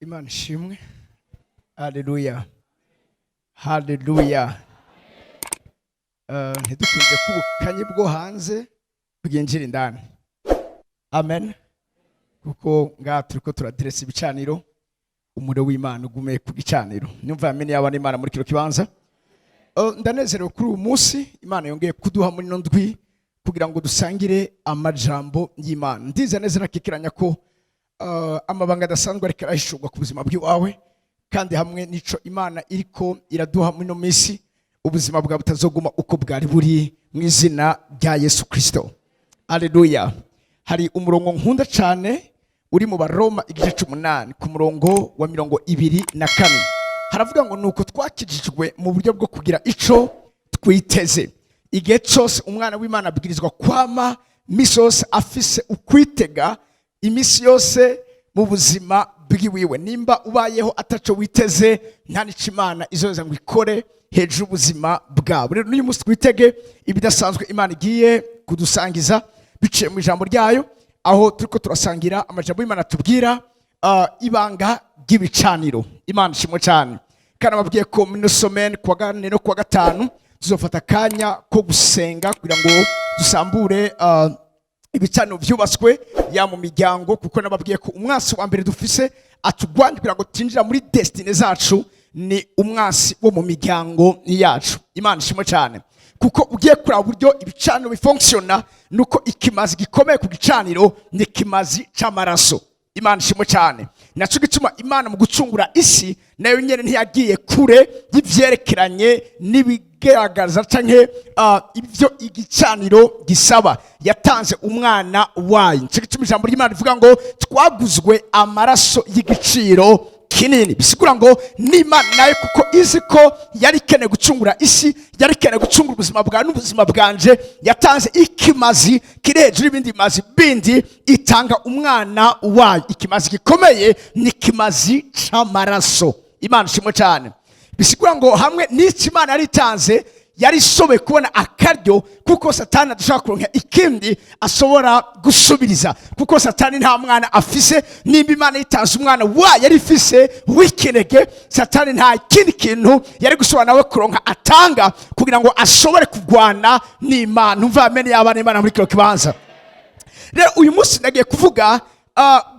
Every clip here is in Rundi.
Imana ishimwe. Haleluya, haleluya. Ntidukunze ko ubukanye bwo hanze bwinjira indani. Amen. Kuko ngaha turiko turadiresa ibicaniro, umuriro w'Imana ugume ku gicaniro. Numva amene yaba n'Imana muri kino kibanza. Ndanezerewe kuri uyu munsi Imana yongeye kuduha muri ino ndwi kugira ngo dusangire amajambo y'Imana. Ndiza neza nakikiranya ko amabanga adasanzwe ariko arahishurwa ku buzima bw'iwawe, kandi hamwe n'ico Imana iriko iraduha muri ino minsi, ubuzima bwawe butazoguma uko bwari buri, mu izina rya Yesu Kristo. Aleluya. Hari umurongo nkunda cyane uri mu Baroma igice c'8 ku murongo wa 24. Haravuga ngo: "Nuko twakijijwe mu buryo bwo kugira ico twiteze." Igihe cyose umwana w'Imana abwirizwa kwama misi yose afise ukwitega, iminsi yose mu buzima bwiwiwe. Nimba ubayeho ataco witeze, nta nico Imana izoza ngo ikore hejuru y'ubuzima bwawe. Rero n'uyu munsi twitege ibidasanzwe Imana igiye kudusangiza biciye mu ijambo ryayo, aho turiko turasangira amajambo y'Imana tubwira ibanga ry'ibicaniro. Imana ishimwe cyane. Kandi ababwiye ko muri semaine, kuwa kane no kuwa gatanu, tuzofata akanya ko gusenga kugira ngo dusambure ibicaniro byubatswe ya mu miryango, kuko nababwiye ko umwansi wa mbere dufise atugwanya kugira ngo tinjira muri destinée zacu ni umwansi wo mu miryango yacu. Imana ishimwe cyane. Kuko ugiye kuraba uburyo ibicaniro bifonctionna, nuko ikimazi gikomeye ku gicaniro ni ikimazi c'amaraso. Imana ishimwe cyane. Naco gituma Imana mu gucungura isi nayo nyene ntiyagiye kure y'ivyerekeranye n'ibigaragaza canke ibyo igicaniro gisaba. Yatanze umwana wayo. Nico gituma ijambo ry'Imana rivuga ngo twaguzwe amaraso y'igiciro kinini. Bisigura ngo n'Imana nayo, kuko izi ko yari ikeneye gucungura isi, yari ikeneye gucungura ubuzima bwawe n'ubuzima bwanje, yatanze ikimazi kiri hejuru y'ibindi bimazi bindi, itanga umwana wayo. Ikimazi gikomeye ni ikimazi c'amaraso. Imana ishimwe cyane. Bisigura ngo hamwe n'icyo Imana yari itanze, yari ishoboye kubona akaryo, kuko Satani adashobora kuronka ikindi ashobora gusubiriza, kuko Satani nta mwana afise. Nimba Imana yitanze umwana wayo yari ifise w'ikinege, Satani nta kindi kintu yari gushobora nawe kuronka atanga kugira ngo ashobore kurwana n'Imana. Umva amene y'abana Imana muri kino kibanza. Rero uyu munsi nagiye kuvuga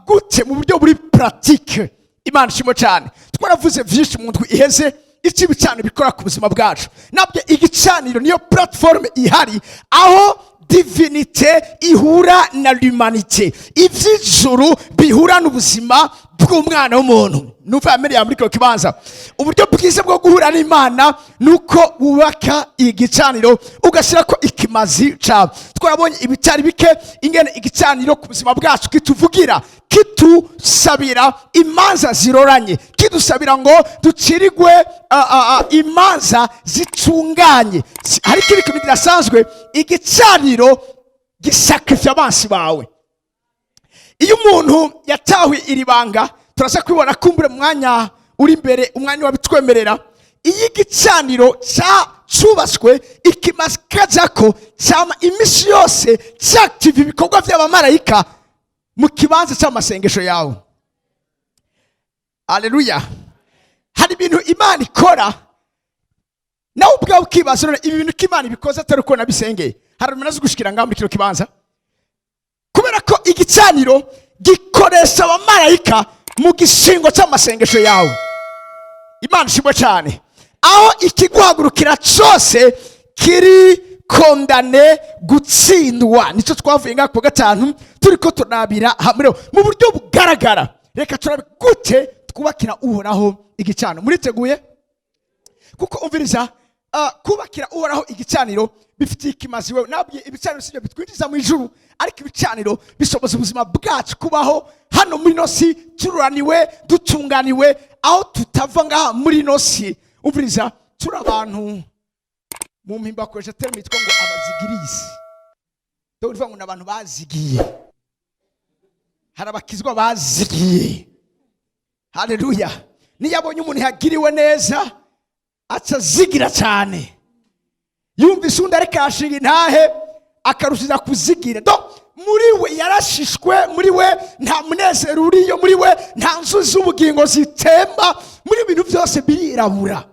gute mu buryo buri pratique. Imana ishimwe cyane. Twaravuze byinshi mu ndwi iheze, icyo ibicaniro bikora ku buzima bwacu. Nabyo igicaniro niyo plateforme ihari aho divinité ihura na l'humanité, iby'ijuru bihura n'ubuzima bw'umwana w'umuntu. Numva yamereye muri kino kibanza. Uburyo bwiza bwo guhura n'Imana ni uko wubaka igicaniro, ugashyira ko ikimazi cyawe. Twarabonye ibitari bike, ingene igicaniro ku buzima bwacu kituvugira, kitusabira imanza ziroranye, kidusabira ngo ducirigwe imanza zitunganye. Hari ikindi kintu kidasanzwe: igicaniro gisacrifia abansi bawe. Iyo umuntu yatahuye iri banga, turaza kubibona kumbure mu mwanya uri imbere, umwanya wabitwemerera. Iyo igicaniro cyubatswe, ikimazi kajako, cyama iminsi yose cyactiva ibikorwa by'abamarayika mu kibanza cy'amasengesho yawe. Aleluya. Hari ibintu Imana ikora nawe ubwawe ukibaza: "None ibi bintu ko Imana ibikoze atari uko nabisengeye?" Hari umuntu azi gushikira ngaho muri kino kibanza, kubera ko igicaniro gikoresha abamarayika mu gishingo cy'amasengesho yawe. Imana ishimwe cyane. Aho ikiguhagurukira cyose kiri condamné gutsindwa. Nicyo twavuye ngaha kuwa gatanu turi ko turabira hamwe mu buryo bugaragara. Reka turabe gute twubakira Uhoraho igicaniro. Muriteguye? Kuko umviriza, kubakira Uhoraho igicaniro bifitiye ikimazi wewe. Nabwiye, ibicaniro sibyo bitwinjiza mu ijuru, ariko ibicaniro bishoboza ubuzima bwacu kubaho hano muri ino si tururaniwe, dutunganiwe, aho tutava ngaha muri ino si. Umviriza, turi abantu mu mpimba bakoresha terme yitwa ngo abazigirisi. Dore uvuga ngo ni abantu bazigiye. Hari abakizwa bazigiye. Haleluya. Niyo abonye umuntu yagiriwe neza, aca azigira cyane. Yumvise undi ariko arashinga intahe, akarushiza kuzigira. Do Muri we yarashishwe, muri we nta munezero uriyo, muri we nta nzu z'ubugingo zitemba, muri ibintu byose birirabura.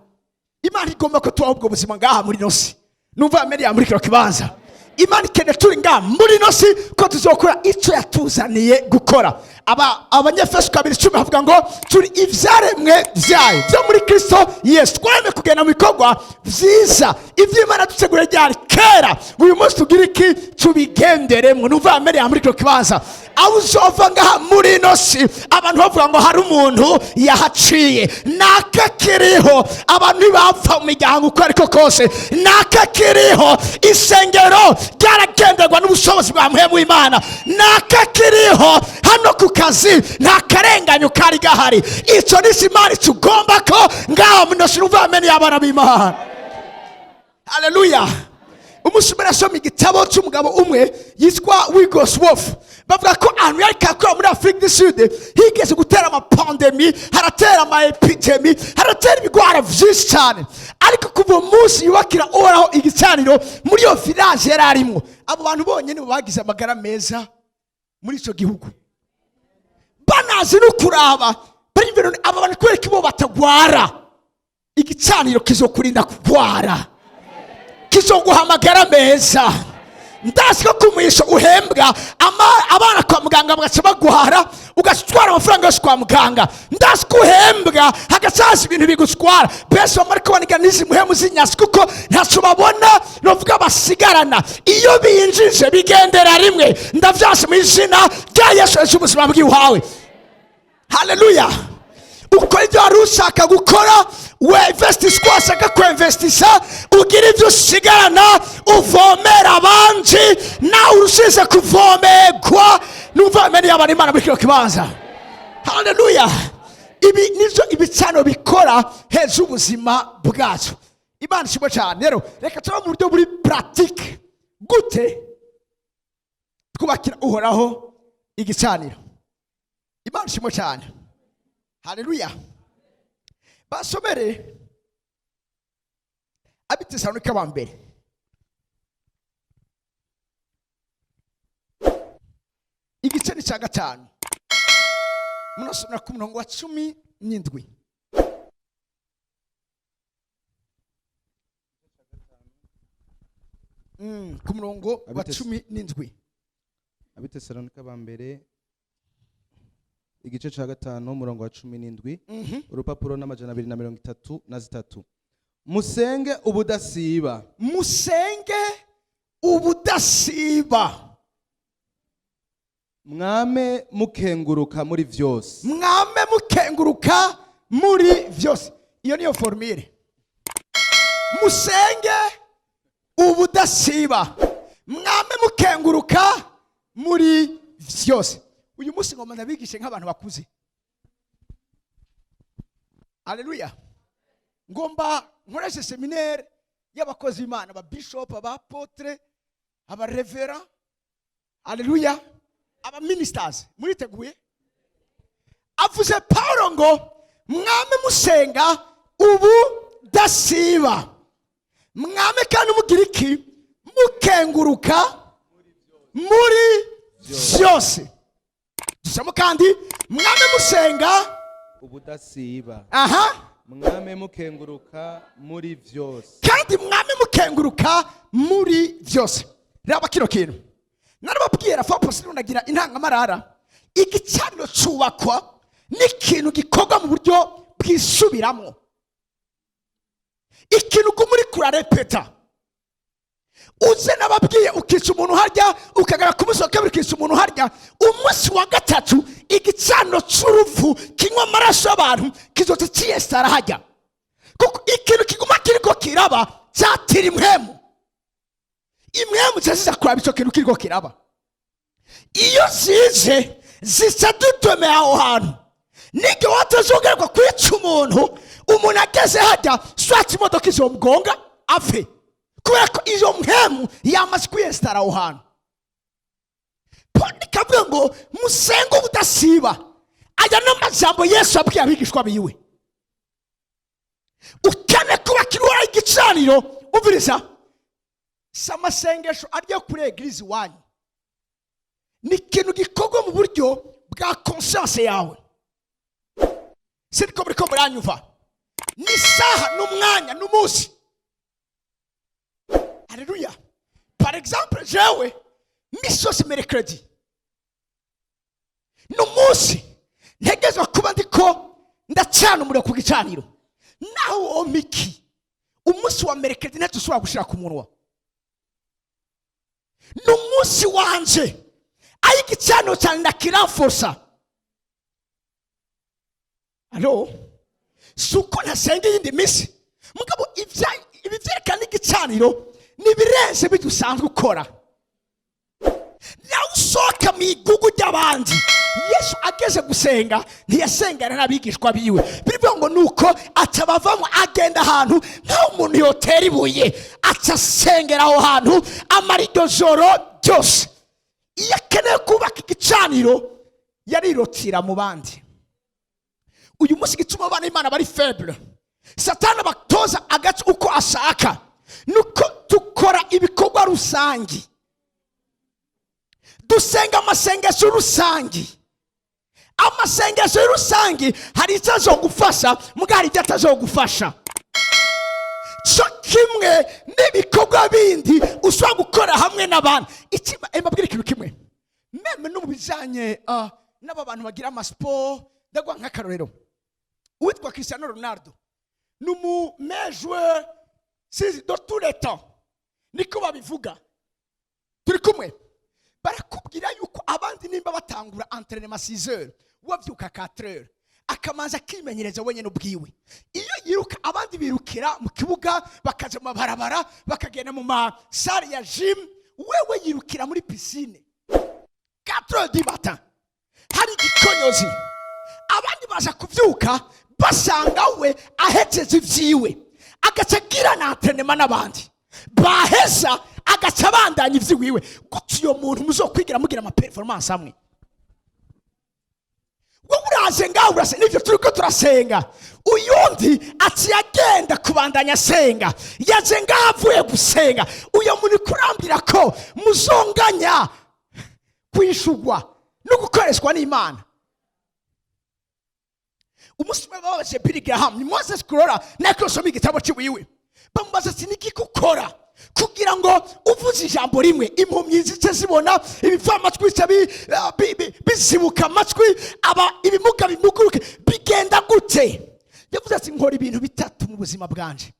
Imana igomba ko tubaho ubwo buzima ngaha muri ino si. Numva ameriya muri kino kibanza. Imana ikeneye turi ngaha muri ino si ko tuzokora icyo yatuzaniye gukora. Aba Abanyefeso 2:10 bavuga ngo turi ibyaremwe byayo byo muri Kristo Yesu, twaremwe kugenda mu bikorwa byiza iby'Imana dutegura ryari kera. Uyu munsi tugira iki? Tubigenderemo. Numva ameriya muri kino kibanza. Aho uzova ngaha muri ino si, abantu bavuga ngo hari umuntu yahaciye, naka kiriho. Abantu ntibapfa mu miryango uko ariko kose, naka kiriho. Isengero ryaragenderwa n'ubushobozi bwa mpwemu w'Imana, naka kiriho. Hano ku kazi nta karenganyo kari gahari. Icyo ni Imana tugomba ko ngaha muri ino si. Numva amene y'abana b'Imana. Haleluya! Umunsi umwe nasoma igitabo cy'umugabo umwe yitwa Wigglesworth. Bavuga ko ahantu yari kakora muri Afrique du Sud higeze gutera ama pandémies, haratera ama épidémies, haratera ibigwara vyinshi cyane. Ariko kuva uwo munsi yubakira Uhoraho igicaniro muri iyo village yari arimwo, abo bantu bonyine bagize amagara meza muri ico gihugu. Banazi no kuraba bariyumvira none aba bantu kubera ko bo batagwara. Igicaniro kizokurinda kugwara, kizoguha amagara meza. Ndazi ko ku mwisho uhembwa, abana kwa muganga bagaca bagwara, ugatwara amafaranga yose kwa muganga. Ndazi ko uhembwa hagacaza ibintu bigutwara. Bese bamara kuboneka n'izi muhemu z'inyasi, kuko ntacyo babona novuga basigarana. Iyo binjije bigendera rimwe. Ndavyase mu izina rya Yesu. Yesu ubuzima bw'iwawe. Haleluya! Ukora ibyo wari ushaka gukora, we investisa uko washaka kwinvestisa, ugira ibyo usigarana, uvomera abandi, nawe urushize kuvomerwa. Numva amene y'abana Imana muri kino kibanza. Haleluya! Ibi nibyo ibicano bikora hejuru y'ubuzima bwacu. Imana ishimwe cyane. Rero reka turabe mu buryo buri pratique gute twubakira Uhoraho igicaniro. Imana ishimwe cyane. Haleluya! Basomere Abitesalonika ba mbere igice ni cya 5, munasomera ku murongo wa 17. Ku murongo wa 17. Abitesalonika ba mbere igice ca 5, umurongo wa 17. Urupapuro n'233. Musenge ubudasiba. Musenge ubudasiba. Mwame mukenguruka muri vyose. Mwame mukenguruka muri vyose. Iyo niyo formule: musenge ubudasiba, mwame mukenguruka muri vyose. Uyu munsi ngomba ndabigishe nk'abantu bakuze. Aleluya! Ngomba nkoreshe séminaire y'abakozi b'Imana, aba bishop, aba apôtre, aba révérend, aleluya, aba ministers. Muriteguye? Avuze Paulo ngo mwame musenga ubudasiba, mwame kandi mugira iki? Mukenguruka muri vyose. Dusamo kandi: mwame musenga ubudasiba. Mwame mukenguruka muri vyose. Kandi mwame mukenguruka muri byose. Raba kino kintu narababwira fa posite, nagira intangamarara. Igicaniro cyubakwa n'ikintu gikorwa mu buryo bwisubiramo, ikintu uguma uri kurarepeta. Uze nababwiye, ukica umuntu harya, ukagera ku munsi wa kabiri ukica umuntu harya, umunsi wa gatatu igicaniro cy'urupfu kinywa amaraso y'abantu kizoca kiyesitara hajya, kuko ikintu kiguma kiriko kiraba cyatira impwemu. Impwemu zica ziza kuraba icyo kintu kiriko kiraba. Iyo zije zica dutomeye aho hantu, n'igihe watazogerwa kwica umuntu, umuntu ageze hajya swatse imodoka izomugonga apfe, kubera ko izo mpwemu yamaze kwiyesitara aho hantu. Paul ikavuga ngo musenge ubudasiba. Aya ni amajambo Yesu abwiye abigishwa biwe. Ukene kubakira Uhoraho igicaniro, umviriza, si amasengesho arya kuri église iwanyu. Ni ikintu gikorwa mu buryo bwa conscience yawe. Siriko muriko muranyumva? Ni isaha, n'umwanya, n'umunsi. Haleluya! Par exemple, jewe misi yose mercredi ni umunsi ntegerezwa kuba ndiko ndacana umuriro ku gicaniro. Naho wompa iki, umunsi wa mercredi ntacyo ushobora gushira ku munwa. Ni umunsi wanje aho igicaniro cyane ndakiranforsa. Alo, si uko ntasenga iyindi minsi, mugabo ibi byerekana igicaniro ni ibirenze ibyo usanzwe ukora. Nawe usohoka mu igugu ry'abandi. Yesu ageze gusenga, ntiyasengana n'abigishwa biwe. Birivuga ngo nuko atabavamo, agenda ahantu nk'aho umuntu yotera ibuye, aca asengera aho hantu, amara iryo joro ryose. Iyo akeneye kubaka igicaniro, yarirotira mu bandi. Uyu munsi igituma abana b'Imana bari faible, Satani abatoza agace uko ashaka, nuko dukora ibikorwa rusange, dusenga amasengesho rusange. Amasengesho rusange hari icyo azogufasha, muga hari ibyo atazogufasha. Cyo kimwe n'ibikorwa bindi ushobora gukora hamwe n'abandi. Mbabwire ikintu kimwe, même no mu bijyanye n'aba bantu bagira amasiporo. Ndaguha nk'akarorero, uwitwa Cristiano Ronaldo ni umu meilleur joueur sizi de tous les temps, niko babivuga. Turi kumwe? Barakubwira yuko abandi nimba batangura entraînement 6 heures, wabyuka 4 heures, akamanza akimenyereza wenyine ubwiwe. Iyo yiruka, abandi birukira mu kibuga, bakaja mu mabarabara, bakagenda mu ma salle ya gym, wewe yirukira muri piscine 4 heures du matin, hari igikonyozi. Abandi baza kubyuka basanga we ahejeje ibyiwe, agaca agira na entraînement n'abandi, baheza agaca abandanya iby'iwiwe. Gutyo uyo muntu muzokwigira mugira ama performance amwe? Wowe uraje ngaho urasenga, nibyo turi ko turasenga. Uyundi aciye agenda kubandanya asenga, yaje ngaho avuye gusenga. Uyo muntu kurambwira ko muzonganya kwishugwa no gukoreshwa n'Imana? Umunsi umwe babaje Billy Graham, ni Moses Kurora nako soma igitabo ciwiwe, bamubaza ati: "Niki gukora kugira ngo uvuze ijambo rimwe impumyi zice zibona, ibipfamatwi bice bizibuka amatwi, aba ibimuga bimuguruke, bigenda gute?" Yavuze ati: "Nkora ibintu bitatu mu buzima bwanje."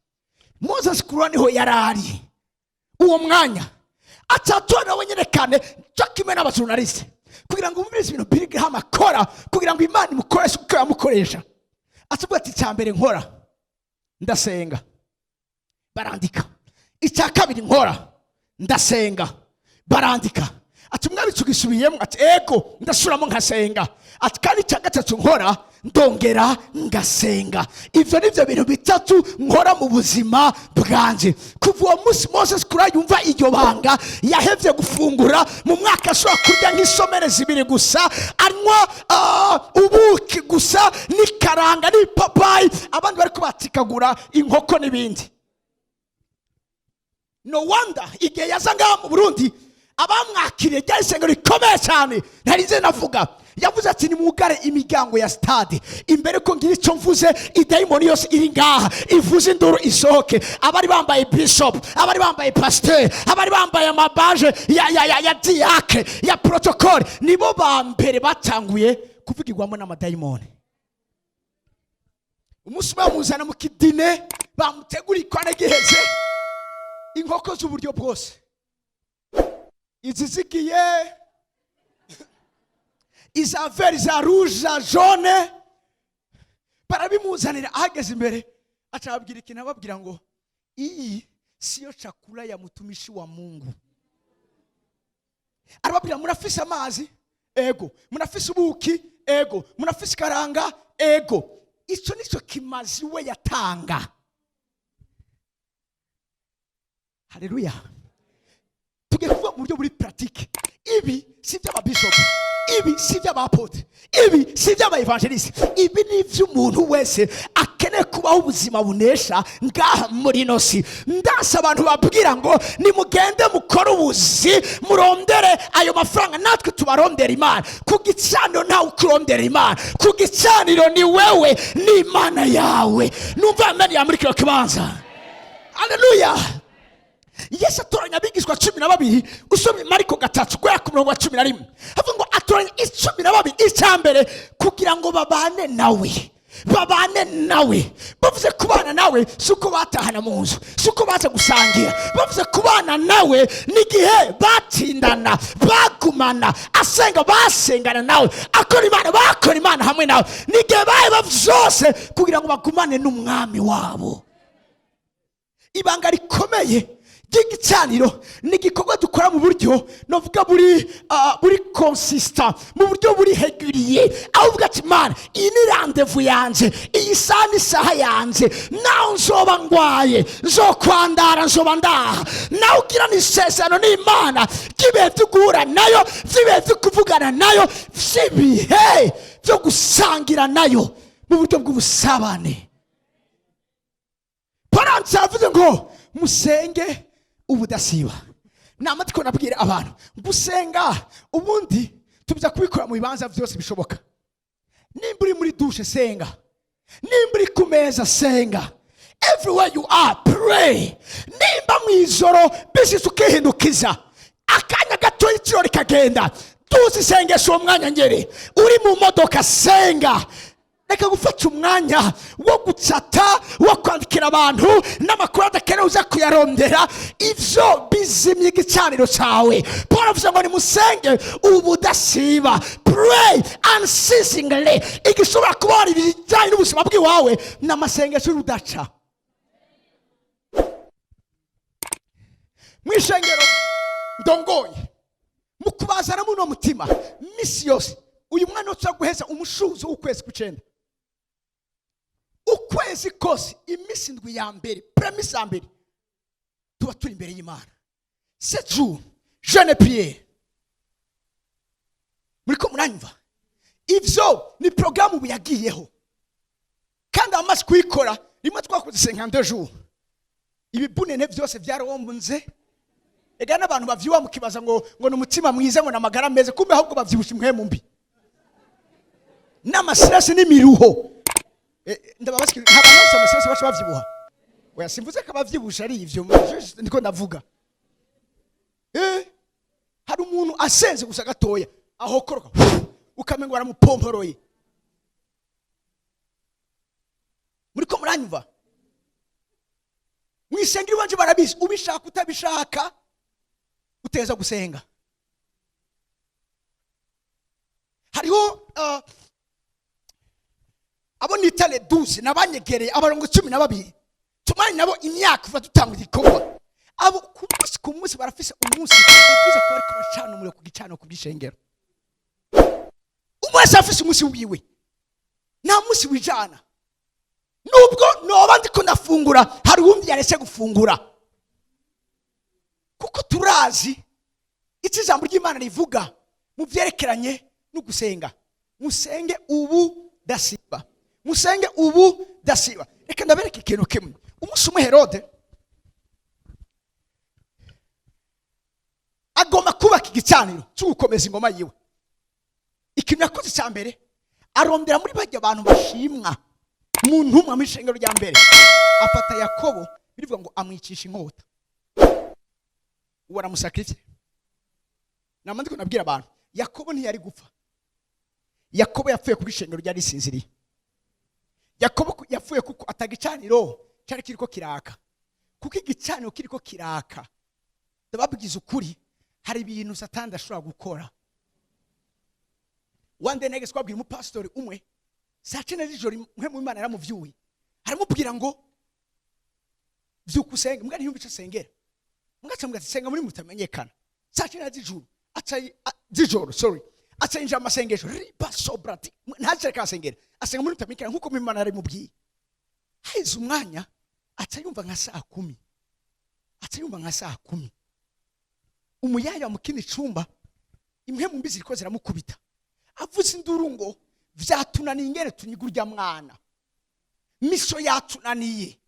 Moses Kurora niho yari ari uwo mwanya, atatora wenyine kane cyo kimwe n'abajournaliste kugira ngo bumvirize ibintu Billy Graham akora kugira ngo Imana imukoreshe uko yamukoresha. Atubwira ati: "Icya mbere nkora, ndasenga." Barandika. "Icya kabiri nkora, ndasenga." Barandika. Ati: "Mwabitse ugisubiyemo?" Ati: "Ego, ndasubiramo nkasenga." Ati: "Kandi icya gatatu nkora, ndongera ngasenga. Ibyo ni byo bintu bitatu nkora mu buzima bwanjye." Kuva uwo munsi Moses kura yumva iryo banga, yahevye gufungura. Mu mwaka ashobora kurya nk'isomere zibiri gusa, anywa ubuki gusa n'ikaranga n'ipapayi, abandi bari kubatikagura inkoko n'ibindi. No wonder igihe yaza ngaha mu Burundi, abamwakiriye ryari isengero rikomeye cyane ntarize navuga. Yavuze ati: "Nimugare imiryango ya stade imbere ko ngira icyo mvuze, idayimoni yose iri ngaha ivuze induru isohoke." Abari bambaye bishop, abari bambaye pasteur, abari bambaye amabaje ya diacre, ya protocole, nibo ba mbere batanguye kuvugirwamo n'amadayimoni. Umunsi umwe bamuzana mu kidine, bamutegura ikwane giheze, inkoko z'uburyo bwose, izizigiye, iza vert, iza rouge, iza jaune, barabimuzanira. Ahageze imbere aca ababwira ikintu, ababwira ngo: "Iyi siyo chakula ya mtumishi wa Mungu." Arababwira: "Murafise amazi? Ego. Murafise ubuki? Ego. Murafise ikaranga? Ego." Icyo nicyo kimazi we yatanga. Haleluya! Tugiye kuvuga mu buryo buri pratique. Ibi si iby'ababishopu, ibi si iby'abapotre, ibi si iby'abaevangeliste, ibi ni iby'umuntu wese. Akeneye kubaka igicaniro. Akeneye kubaho ubuzima bunesha ngaha muri ino si. Ndasa abantu babwira ngo nimugende mukore ubuzi, murondere ayo mafaranga, natwe tubarondera Imana. Ku gicaniro ntawe ukurondera Imana, ku gicaniro ni wewe n'Imana yawe. Numva amen ya muri kino kibanza. Haleluya! Yesu atoranya abigishwa 12. Usomye Mariko 3 guhera ku murongo wa 11, havuga ngo atoranya 12, icya mbere kugira ngo babane nawe, babane nawe. Bavuze kubana nawe, si uko batahana mu nzu, si uko baza gusangira. Bavuze kubana nawe n'igihe batindana, bagumana, asenga basengana nawe, akora Imana bakora Imana hamwe nawe, n'igihe baheba byose kugira ngo bagumane n'Umwami wabo. Ibanga rikomeye ry'igicaniro ni igikorwa dukora mu buryo novuga buri consistent, mu buryo buri régulier, aho uvuga ati: "Mana, iyi ni rendez-vous yanje, iyi saha ni isaha yanje. Nawe nzoba ngwaye, nzokwandara, nzoba ndaha." Nawe ugira isezerano n'Imana ry'ibihe byo guhura nayo, by'ibihe byo kuvugana nayo, by'ibihe byo gusangira nayo mu buryo bw'ubusabane. Paranse aravuze ngo musenge ubudasiba. Ni amatwi nabwira abantu gusenga. Ubundi tuza kubikora mu bibanza byose bishoboka. Nimba uri muri douche, senga. Nimba uri ku meza, senga. Everywhere you are, pray. Nimba mu ijoro bishitse ukihindukiza akanya gato, ikiro rikagenda, tuzi isengesho uwo mwanya ngere. Uri mu modoka, senga. Reka gufata umwanya wo gucata, wo kwandikira abantu n'amakuru adakenewe uza kuyarondera. Ivyo bizimya igicaniro cyawe. Paul avuze ngo nimusenge ubudasiba, pray unceasingly. Igishobora kuba ibijyanye n'ubuzima bw'iwawe ni amasengesho y'urudaca. Mu ishengero ndongoye, mu kubazana muno mutima misi yose, uyu mwana wose guheza umushuzo w'ukwezi kw'icenda, ukwezi kose, iminsi 7 ya mbere, premisi ya mbere, tuba turi imbere y'Imana, 7 jours jeûne, prière. Muri ko muranyumva? Ivyo ni porogaramu ubu yagiyeho, kandi abamaze kuyikora rimwe twakoze 52 jours, ibibunene byose byarawombunze. Ega n'abantu bavyibuha mukibaza ngo ni umutima mwiza, ngo ni amagara meza, kumbe ahubwo bavyibusha impwemu mbi n'ama stress n'imiruho. Ndababaza, nta bantu bose ama stress baca bavyibuha? Oya, simvuze ko abavyibusha ari ivyo ndiko ndavuga. Hari umuntu asenze gusa gatoya, ahokoroka, ukamengo baramupomporoye. Muriko muranyumva? Mwisengera iwanje barabizi, ubishaka utabishaka uteza gusenga. Hariho abo nita les 12, nabanyegereye, abarongo 12 tumaranye nabo imyaka kuva dutanga igikorwa. Abo ku munsi ku munsi barafise umunsi babwiza kuba ariko bacana umuriro ku gicaniro ku bw'ishengero. Umwe wese afise umunsi wiwe, nta munsi wijana. Nubwo noba ndiko ndafungura, hari uwundi yaretse gufungura, kuko turazi icyo ijambo ry'Imana rivuga mu byerekeranye no gusenga. Musenge ubu dasiba, musenge ubu dasiba. Reka ndabereke ikintu kimwe. Umunsi umwe Herode agomba kubaka igicaniro cyo gukomeza ingoma yiwe. Ikintu yakoze cya mbere, arondera muri bajya abantu bashimwa mu ntumwa mu ishengero rya mbere, afata Yakobo, birivuga ngo amwicisha inkota. Uwo aramusakirye. Nama ndiko nabwira abantu, Yakobo ntiyari gupfa. Yakobo yapfuye kuko ishengero ryari risinziriye. Yakobo yapfuye kuko atagicaniro cyari kiriko kiraka. Kuko igicaniro kiriko kiraka, ndababwiza ukuri, hari ibintu Satani adashobora gukora. One day nageze twabwira umupasitori umwe saa 9 z'ijoro, mwe mu Imana yaramuvyuye, aramubwira ngo vyuka usenge. Mbwa ntiyumva ico asengera. Mbwa aca ati: "Senga muri mutamenyekana." Saa 9 z'ijoro aca z'ijoro, sorry, aca yinjira mu masengesho riba sobrati, ntacyo ariko arasengera, asenga muri mutamenyekana nk'uko Imana yarimubwiye. Haheze umwanya, aca yumva nka saa 10, aca yumva nka saa 10 umuyaya mu kindi cumba, impwemu mbi ziriko ziramukubita, avuze induru ngo: "Vyatunaniye ingene tunyiga urya mwana." Mission yatunaniye,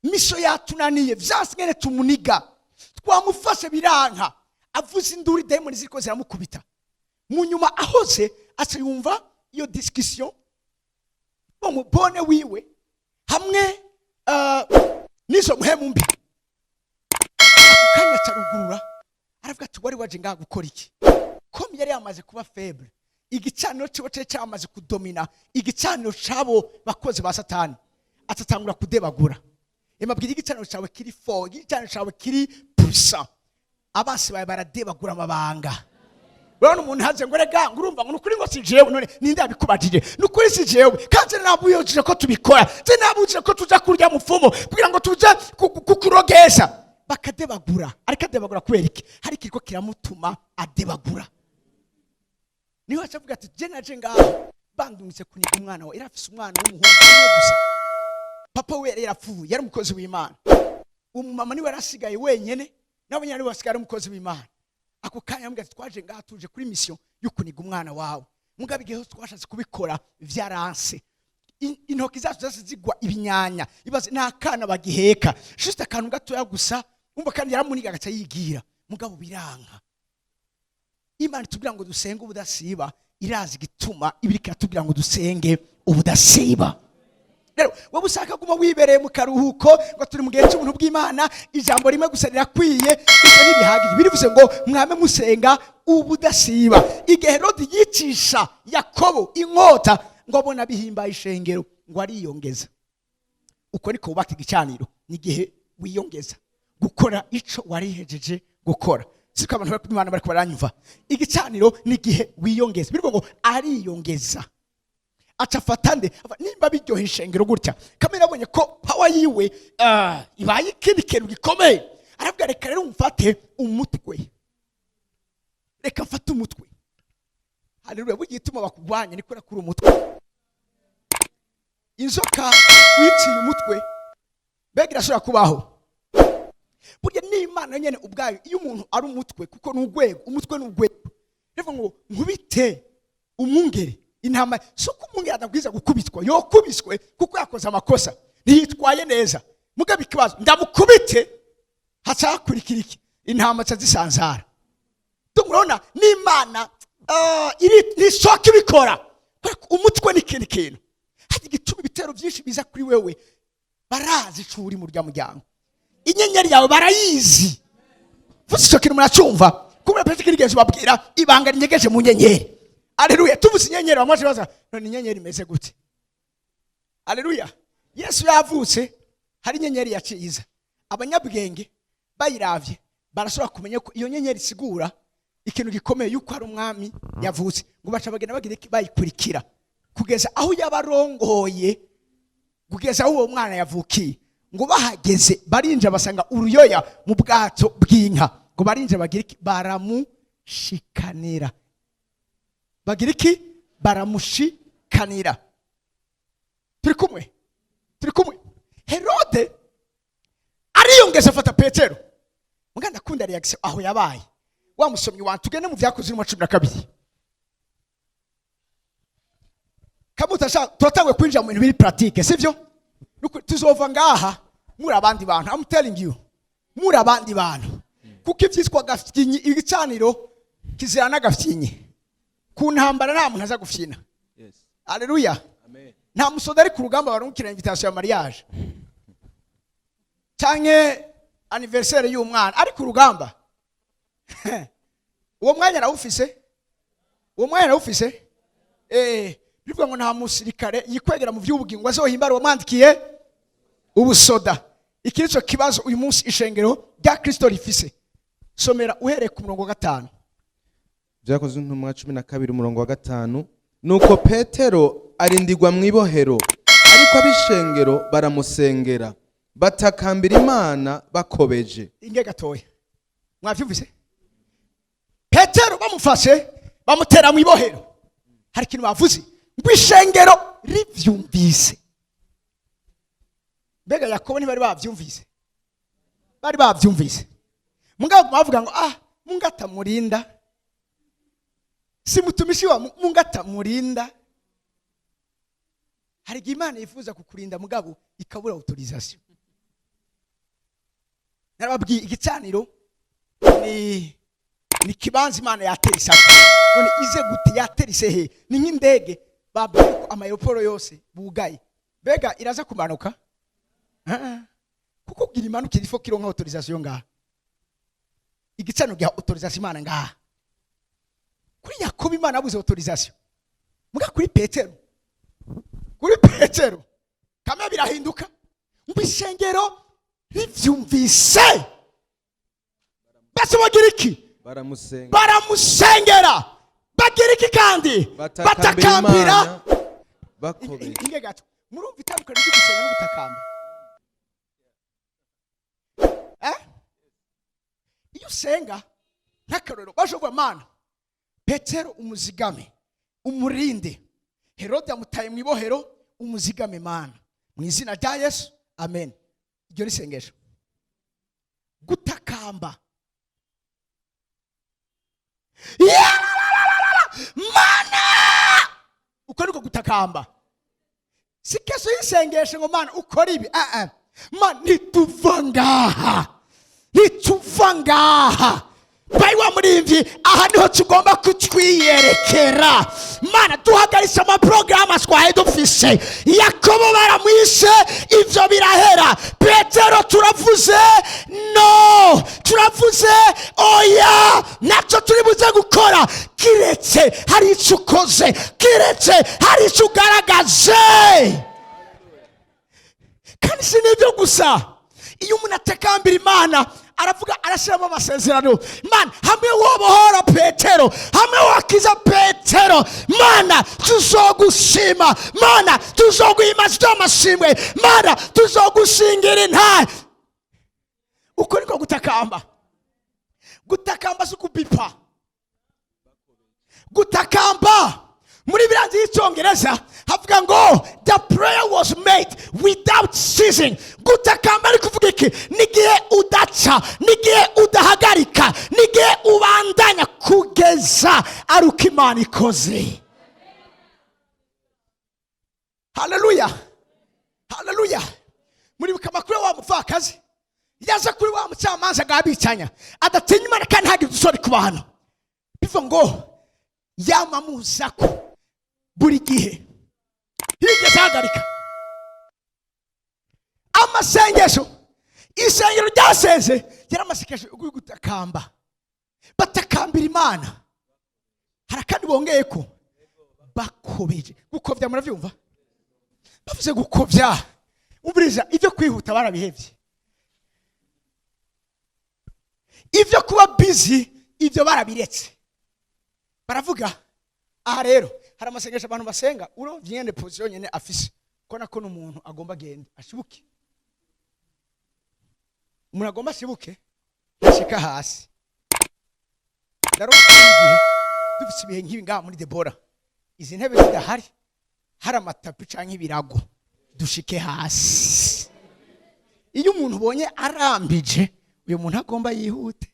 mission yatunaniye, vyanse ngene tumuniga, twamufashe biranka, avuze induru, dayimoni ziriko ziramukubita. Mu nyuma ahoze aca yumva iyo discussion mubone wiwe hamwe n'izo mpemu mbi. Ako kanya acarugurura, aravuga ati: "Wari waje ngaha gukora iki?" Ko yari yamaze kuba faible, igicaniro ciwe cari cyamaze kudomina igicaniro c'abo bakozi ba Satani, atatangura kudebagura. Imabwira igicaniro cyawe kiri fort, igicaniro cyawe kiri puissant, abasi bawe baradebagura amabanga. Urabona umuntu haze ngo: "Rega ngo urumva ngo nukuri ngo si jewe." None ninde yabikubajije? Nukuri si jewe, kandi nabuyojije ko tubikora, je nabujije ko tuja kurya mupfumu kugira ngo tuje kukurogesha. Bakadebagura. Ariko adebagura kubera iki? Hari ikiriko kiramutuma adebagura. Niho aca avuga ati: "Je naje ngaho bandungitse kuniga umwana wawe." Yari afise umwana w'umuhungu umwe gusa. Papa we yari yarapfuye, yari umukozi w'Imana. Umumama niwe yarasigaye wenyene, nawe nyine wasigaye ari umukozi w'Imana. Ako kanya ambwira ati: "Twaje ngaha tuje kuri mission yo kuniga umwana wawe, mugabo igihe twashatse kubikora vyaranse. Intoki zacu zose zigwa ibinyanya." Ibaze, ni akana bagiheka, juste akantu gatoya gusa. Umva, kandi yaramuniga agaca yigira, mugabo biranka. Imana itubwira ngo dusenge ubudasiba, irazi igituma ibiriko iratubwira ngo dusenge ubudasiba. Rero wowe ushaka guma wibereye mu karuhuko ngo turi mu gihe cy'ubuntu bw'Imana, ijambo rimwe gusa rirakwiye, ibyo ntibihagije. Birivuze ngo mwame musenga ubudasiba. Igihe Herodi yicisha Yakobo inkota, ngo abona bihimbaye ishengero, ngo ariyongeza. Uko niko wubaka igicaniro, ni igihe wiyongeza gukora ico warihejeje gukora. Siko abantu bari Imana bariko baranyumva? Igicaniro ni igihe wiyongeza. Birivuga ngo ariyongeza, aca afata nde? Nimba biryoha ishengero gutya, kamere abonye ko power yiwe ibaye ikindi kintu gikomeye, aravuga: "Reka rero mfate umutwe, reka mfate umutwe." Haleluya! Burya igituma bakugwanya niko kuri umutwe. Inzoka wiciye umutwe, mbega irashobora kubaho? Burya n'Imana nyene ubwayo, iyo umuntu ari umutwe, kuko ni urwego, umutwe ni urwego, bivuga ngo nkubite umwungeri intama. Si uko umwungeri adabwiza gukubitwa, yokubiswe kuko yakoze amakosa, ntiyitwaye neza. Mugabo ikibazo, ndamukubite haca hakurikira iki? Intama ca zisanzara. Murabona n'Imana ntishoka ibikora kubera ko umutwe ni ikindi kintu. Hari igituma ibitero byinshi biza kuri wewe, barazi ico uri mu rya muryango, inyenyeri yawe barayizi. Vuze icyo kintu muracumva? Kubera Petero kirigeze babwira ibanga rinyegeje mu nyenyeri. Aleluya! Tuvuze inyenyeri, bamwe baza: "None inyenyeri imeze gute?" Aleluya! Yesu yavutse, hari inyenyeri yaciye iza. Abanyabwenge bayiravye barashobora kumenya ko iyo nyenyeri isigura ikintu gikomeye, yuko hari umwami yavutse. Ngo baca bagenda bagira iki? Bayikurikira kugeza aho yabarongoye, kugeza aho uwo mwana yavukiye. Ngo bahageze barinjira, basanga uruyoya mu bwato bw'inka. Ngo barinjira, bagira iki? Baramushikanira. Bagira iki? Baramushikanira. Turi kumwe? Turi kumwe? Herode ariyongeza, afata Petero. Muganda, ndakunda reaction aho yabaye. Wa musomyi wanjye, tugende mu Byakozwe 12. Kamuta sha, turatanguye kwinjira mu bintu biri pratique, sivyo? Tuzova ngaha muri abandi bantu. I'm telling you, muri abandi bantu, kuko ivyitwa gafyinyi, igicaniro kizira n'agafyinyi. Ku ntambara nta muntu aza gufyina. Aleluya! Amen. Nta musoda ari ku rugamba barungikira invitation ya mariage canke anniversaire y'umwana ari ku rugamba. Uwo mwanya arawufise, uwo mwanya arawufise. Bivuga ngo nta musirikare yikwegera mu by'ubugingo azohimbara uwamwandikiye ubusoda. Iki nico kibazo uyu munsi ishengero rya Kristo rifise. Somera uhereye ku murongo wa 5. Byakozwe Intumwa 12, umurongo wa 5. Nuko Petero arindigwa mu ibohero, ariko ab'ishengero baramusengera, batakambira Imana bakobeje. Inge gatoya, mwavyumvise? Petero bamufashe bamutera mu ibohero, hari ikintu bavuze ngo ishengero rivyumvise. Mbega Yakobo ntibari bavyumvise? Bari bavyumvise. Mugabo bavuga ngo: "Ah, Mungu atamurinda, si mtumishi wa Mungu atamurinda." Hari igihe Imana yifuza kukurinda, mugabo ikabura autorisation. Narababwiye, igicaniro ni kibanza Imana yatera isaka. None ize gute? Yatera isehe? Ni nk'indege babwiye ko ama aéroport yose bugaye, mbega iraza kumanuka? Ah, ah. Kuko kugira imanukire, il faut kironka autorisation ngaha. Igicaniro giha autorisation Imana ngaha. Kuri Yakobo Imana yabuze autorisation, muga kuri Petero kamwe birahinduka, ngo ishengero rivyumvise bese bagira iki? Baramusenga. Baramusengera. Bagira iki kandi? Batakambira Batakambira. Imana bakobeje. Inge gato, murumva itandukaniro ryo gusenga no gutakamba? Eh? Iyo usenga, nk'akarorero, bashobora: "Mana, Petero umuzigame, umurinde, Herode amutaye mu ibohero, umuzigame Mana, mu izina rya Yesu, amen." Iryo ni isengesho. Gutakamba: "Yalalalala, Mana!" Uko niko gutakamba. Si keso y'isengesho ngo: "Mana, ukora ibi." Ah, ah. "Mana, ntituva ngaha, ntituva ngaha." Bayi wa murimvyi, aha niho tugomba kutwiyerekera. Mana, duhagaritse amaporogaramu twari dufise. Yakobo baramwishe, ivyo birahera. Petero turavuze no, turavuze oya, nacyo turi buze gukora kiretse hari icyo ukoze, kiretse hari icyo ugaragaje. Kandi si n'ibyo gusa, iyo umuntu atakambira Imana, aravuga, arashyiramo amasezerano: "Mana, hamwe wobohora Petero, hamwe wakiza Petero, Mana tuzogushima, Mana tuzoguhimaza amashimwe, Mana tuzogushingira intare." Uko niko gutakamba. Gutakamba si ukubipa. Gutakamba muri birangi y'icyongereza havuga ngo "The prayer was made without ceasing." Gutakamba ari kuvuga iki? N'igihe udaca, n'igihe udahagarika, n'igihe ubandanya kugeza ari uko Imana ikoze. Haleluya, haleluya! Muribuka amakuru ya wa mupfakazi yaza kuri wa mucamanza bwabicanya, adatinya Imana kandi ntagire udusore ku bantu? Biva ngo yamamuza ko buri gihe ntiyigeze ahagarika amasengesho. Isengero ryasenze yari amasengesho yo gutakamba, batakambira Imana. Hari akandi bongeye ko bakobeje. Gukobya murabyumva? Bavuze gukobya, umviriza, ibyo kwihuta barabihebye, ibyo kuba busy ibyo barabiretse. Baravuga aha rero hari amasengesho abantu basenga, urovye nyene position nyene afise ko nako n'umuntu agomba agende ashibuke. Umuntu agomba ashibuke ntashika hasi. Ndaronka igihe dufise ibihe nk'ibi ngaha muri Debora, izi ntebe zidahari, hari amatapi canke ibirago, dushike hasi. Iyo umuntu ubonye arambije, uyu muntu agomba yihute.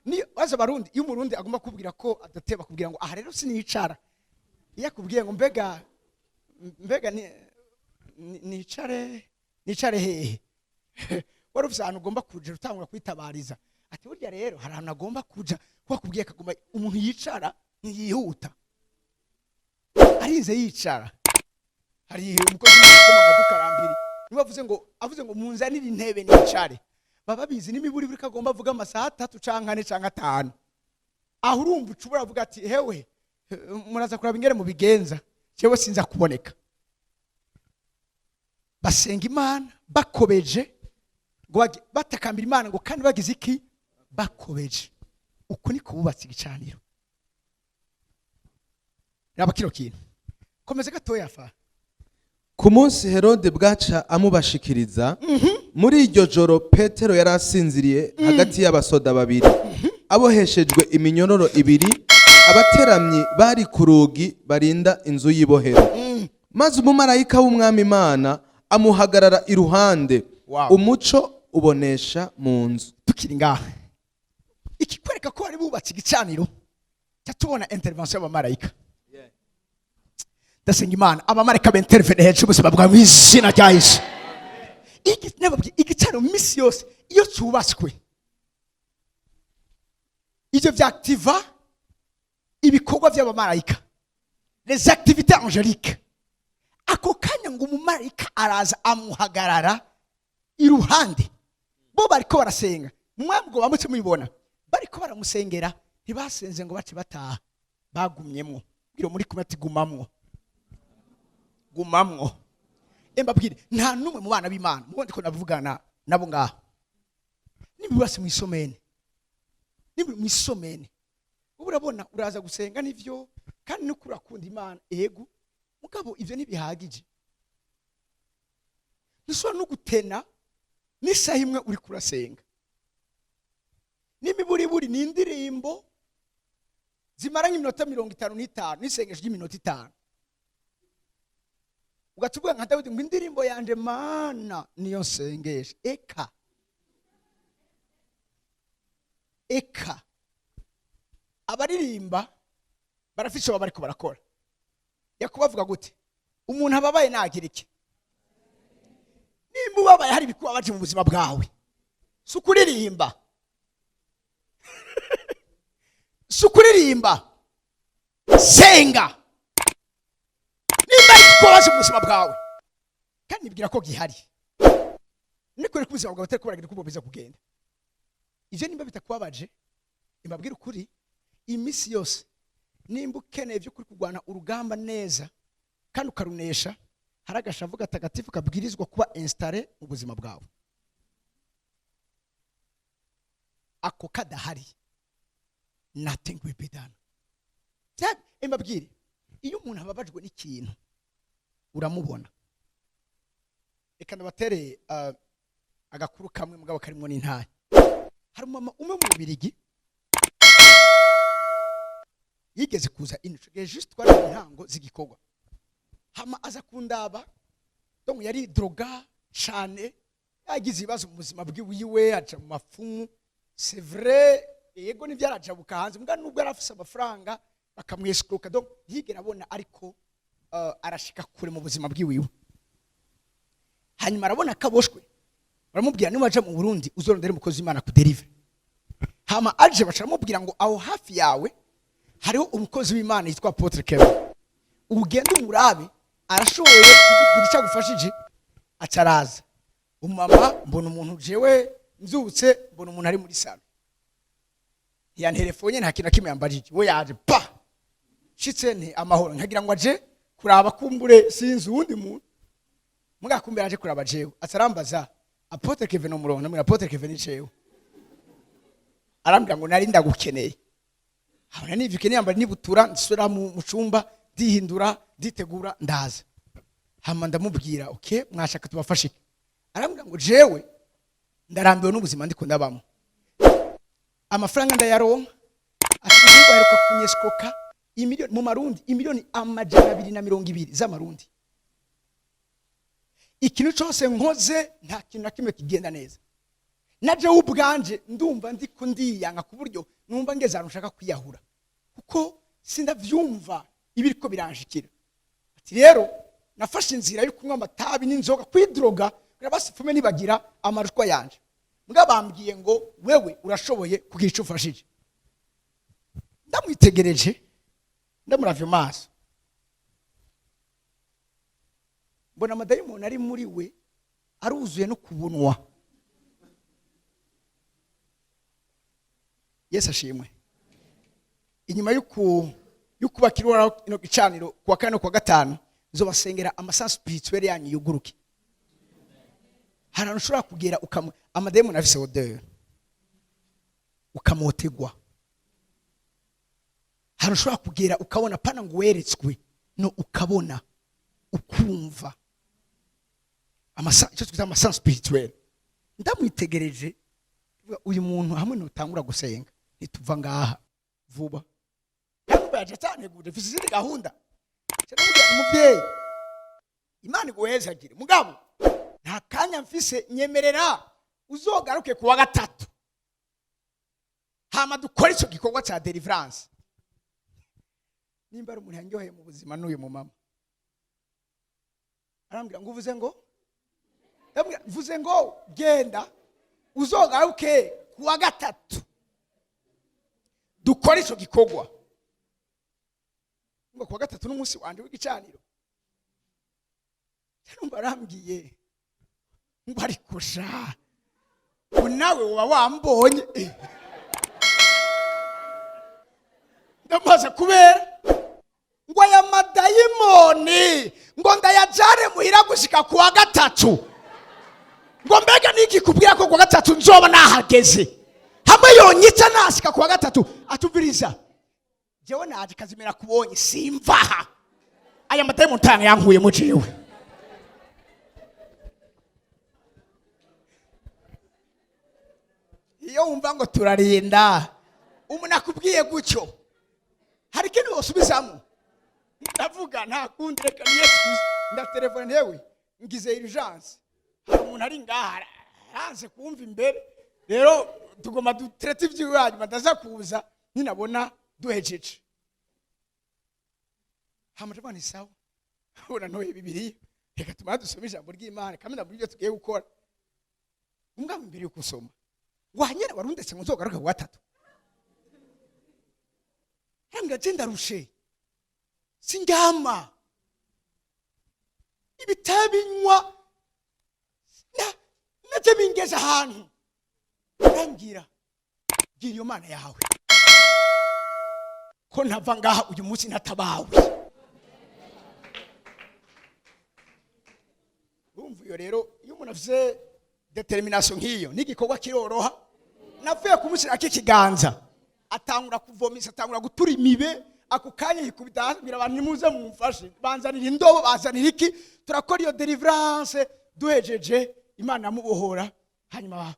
Ni baza Barundi, iyo Umurundi agomba kubwira ko adateba, kubwira ngo: "Aha rero sinicara." Iyo akubwiye ngo: Mbega nicare hehe?" Wari ufise ahantu ugomba kuja, utangura kwitabariza ati: "Burya rero hari ahantu agomba kuja." Wakubwiye akagomba, umuntu yicara ntiyihuta, arinze yicara. Hari umukozi w'imana amaduka arambiri, niba avuze ngo: "Munzanire intebe nicare," baba bizi n'imiburi buri kagomba avuga amasaha 3 canke 4 canke 5. Aho urumva ucubura avuga ati: "Hewe, muraza kuraba ingene mubigenza, jewe sinza kuboneka." Basenga Imana bakobeje, ngo batakambira Imana ngo kandi bagize iki? Bakobeje. Uko niko bubatse igicaniro. Raba kino kintu, komeza gatoya fa. Ku munsi Herode bwaca amubashikiriza, muri iryo joro Petero yari asinziriye hagati y'abasoda babiri, aboheshejwe iminyororo ibiri. Abateramyi bari ku rugi barinda inzu y'ibohero. Maze umumarayika w'Umwami Imana amuhagarara iruhande. Umuco ubonesha mu nzu. Tukiri ngaha, ikikwereka ko bari bubatse igicaniro, cya tubona intervention y'abamarayika. Ndasenga Imana, abamarayika bentervene hejuru ubuzima bwawe mu izina rya Yesu. Nababwiye, igicaniro misi yose iyo cyubatswe, ibyo byactiva ibikorwa by'abamarayika, les activités angéliques. Ako kanya ngo umumarayika araza amuhagarara iruhande. Bo bariko barasenga, mwabwo bamutse mubibona bariko baramusengera. Ntibasenze ngo bace bataha, bagumyemwo. Bwira muri kumwe ati: "Gumamwo, gumamwo." Mbabwire, nta n'umwe mu bana b'Imana mubo ndiko ndavugana nabo ngaha, nibibase mu isomene, niba mu isomene ubu urabona uraza gusenga nivyo, kandi nuko urakunda Imana, ego, mugabo ivyo ntibihagije. Ntushobora no gutena n'isaha imwe uri kurasenga n'imiburiburi. Ni indirimbo zimara nk'iminota 55 n'isengesho ry'iminota 5, ugaca uvuga nka Dawidi ngo: "Indirimbo yanje, Mana, niyo nsengesha." Eka eka, abaririmba barafite icyo baba bariko barakora. Yakuba avuga gute? Umuntu ababaye nagira iki? Nimba ubabaye, hari ibikubabaje mu buzima bwawe, si ukuririmba, si ukuririmba, senga. Nimba ari ikikubabaje mu buzima bwawe, kandi nibwira ko gihari, nikore ko ubuzima bwawe butari kubaragira uko bwiza kugenda, ivyo nimba bitakubabaje, imbabwira ukuri, iminsi yose nimba ukeneye by'ukuri kurwana urugamba neza kandi ukarunesha, hari agashavu gatagatifu kabwirizwa kuba installé mu buzima bwawe. Ako kadahari, nothing will be done. Mbabwire, iyo umuntu ababajwe n'ikintu uramubona. Reka ndabatere agakuru kamwe, mugabo karimwo n'intare. Hari umumama umwe mu Bubirigi yigeze kuza ino. Ico gihe juste twari mu ntango z'igikorwa. Hama aza kundaba. Donc yari drogué cane, yagize ibibazo mu buzima bwiwiwe, aja mu mafumu. C'est vrai, yego nivyo, arajabuka hanze, mbwa nubwo yari afise amafaranga bakamwesikuruka, donc ntiyigera abona, ariko arashika kure mu buzima bwiwiwe. Hanyuma arabona ko aboshwe, baramubwira: "Niwaja mu Burundi uzorondere umukozi w'Imana kuderive." Hama aje, baca baramubwira ngo: "Aho hafi yawe hariho umukozi w'Imana yitwa Apôtre Kevin, ugende umurabe, arashoboye kukugira icyo agufashije." Aca araza umumama. Mbona umuntu, jewe mbyutse mbona umuntu ari muri salon, ntiyanterefonye, nta kintu na kimwe yambajije, we yaje pa shitse nti: "Amahoro?" Nkagira ngo aje kuraba kumbure sinzi uwundi muntu, muga kumbe aje kuraba jewe. Aca arambaza: "Apôtre Kevin umurongo?" Ndamubwira: "Apôtre Kevin ni jewe." Arambwira ngo: "Nari ndagukeneye." Habona nivyo ukeneye, yambara nibutura, nsubira mu cumba, ndihindura, nditegura, ndaza. Hama ndamubwira: "Okay, mwashaka tubafashe iki?" Arambwira ngo: "Jewe ndarambiwe n'ubuzima ndiko ndabamo, amafaranga ndayaronka." Ati: "Umuhungu aheruka kunyesikoka imiliyoni mu marundi, 220 miliyoni z'amarundi. Ikintu cyose nkoze, nta kintu na kimwe kigenda neza. Na jewe ubwanje ndumva ndiko ndiyanga, ku buryo numva ngeze ahantu nshaka kwiyahura, kuko sindavyumva ibiriko biranshikira." Ati: "Rero nafashe inzira yo kunywa amatabi n'inzoga, kwidroga, kugira basi pfume nibagira amarushwa yanje. Mbwa bambwiye ngo wewe urashoboye kugira icyo ufashije." Ndamwitegereje, ndamuravye mu maso, mbona amadayimoni ari muri we aruzuye no kubunwa. Yesu ashimwe. Inyuma y'ukubakira Uhoraho ino gicaniro, kuwa kane no kuwa gatanu nzobasengera, amasaha spirituel yanyu yuguruke. Hari ahantu ushobora kugera amadayimoni afise odeur, ukamotegwa. Hari ushobora kugera ukabona, pana ngo weretswe, no ukabona, ukumva icyo twita amasaha spirituel. Ndamwitegereje, mvuga, uyu muntu hamwe nutangura gusenga ntituva ngaha vuba. Kandi yaje atanteguje, mfise izindi gahunda. Nca ndamubwira nti: "Muvyeyi, Imana iguhezagire, mugabo nta kanya mfise, nyemerera uzogaruke kuwa gatatu, hama dukore icyo gikorwa cya deliverance." Nimba ari umuntu yanyoheye mu buzima n'uyu mumama. Arambwira ngo uvuze ngo, ndamubwira mvuze ngo genda uzogaruke kuwa gatatu dukore icyo gikorwa. Ngo kuwa gatatu n'umunsi wanje w'igicaniro. Numva arambwiye ngo ariko sha, ngo nawe uba wambonye. Ndamaze kubera ngo aya madayimoni ngo ndayajane muhira gushika kuwa gatatu, ngo mbega niki kubwira ko kuwa gatatu nzoba nahageze, hamwe yonyica nashika kuwa gatatu. Atuviriza jewe naje kazimira kubonye simvaha, aya madayimoni tanga yankuyemo jewe. Iyo wumva ngo turarinda umuntu akubwiye gutyo, hari ikindi wosubizamo? Ndavuga nta kundi, reka ni excuse. Ndatelefona ntewe ngize urgence, hari umuntu ari ngaha aranze kumva imbere, rero tugomba dutrete ivy'iwe, hanyuma ndaza kuza ninabona duhejeje. Hama ndavuga nti sawa, ubona ntoye Bibiliya, reka tumara dusome ijambo ry'Imana kandi ndabona ibyo tugiye gukora. Umwami imbere yo gusoma wanyera warundetse ngo nzogaruke ku gatatu, arambwira je ndarushe sindyama, ibitabinywa naje bingeze ahantu. Arambwira gira iyo Mana yawe ko ntava ngaha uyu munsi ntatabawe. Urumva iyo rero iyo umuntu afise determination nk'iyo n'igikorwa kiroroha. Navuye kumushyirako ikiganza atangura kuvomisa, atangura gutura imibe, ako kanya yikubita hasi, abwira abantu nimuze mumfashe, banzanira indobo, bazanira iki, turakora iyo deliverance. Duhejeje Imana amubohora, hanyuma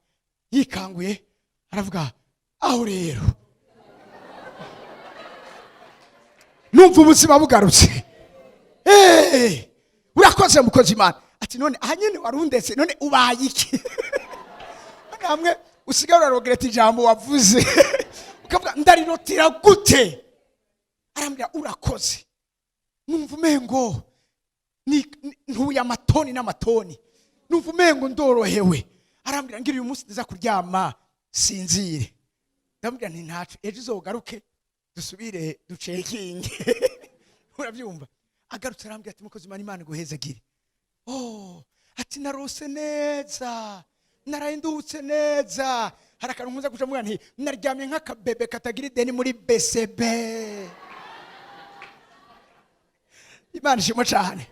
yikanguye aravuga aho rero numva ubuzima bugarutse. Urakoze mukozi Imana. Ati none aha nyene warundetse, none ubaye iki? Namwe usigaye urarogereta ijambo wavuze ukavuga ndarirotira gute? Arambwira urakoze, numva umengo ntuye amatoni n'amatoni, numva umengo ndorohewe. Arambwira ngira uyu munsi ndiza kuryama sinzire. Ndamubwira nti ntaco, ejo uzogaruke dusubire ducekinge. Urabyumva? Agarutse arambwira ati mukozi Imana, Imana iguhezagire. Oh, ati narose neza, narahindutse neza. Hari akantu nkunze guca mvuga nti naryamye nk'akabebe katagira ideni muri BCB. Imana ishimwe cyane.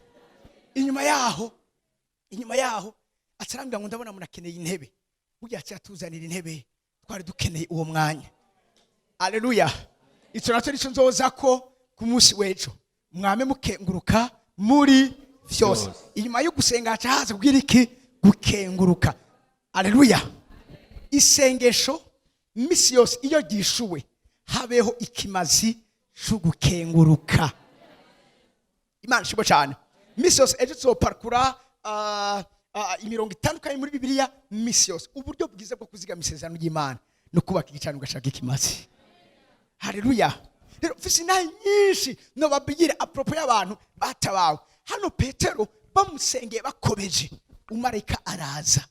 Inyuma yaho acarambwira ngo ndabona munakeneye intebe. Burya yaciye atuzanira intebe twari dukeneye uwo mwanya. Haleluya. Ico naco nico nzoza ko ku munsi w'ejo mwame mukenguruka muri vyose. Inyuma yo gusenga haca haza kugira iki? Gukenguruka. Haleluya. Isengesho misi yose iyo ryishuwe habeho ikimazi cyo gukenguruka. Imana ishimwe cyane. Misi yose ejo tuzoparkura imirongo itandukanye muri Bibiliya. Misi yose uburyo bwiza bwo kuzigama isezerano ry'Imana no kubaka igicaniro ugashaka ikimazi. Haleluya. Rero mfise intahe nyinshi no babwire apropo y'abantu batabawe. Hano Petero bamusengeye bakobeje, umarayika araza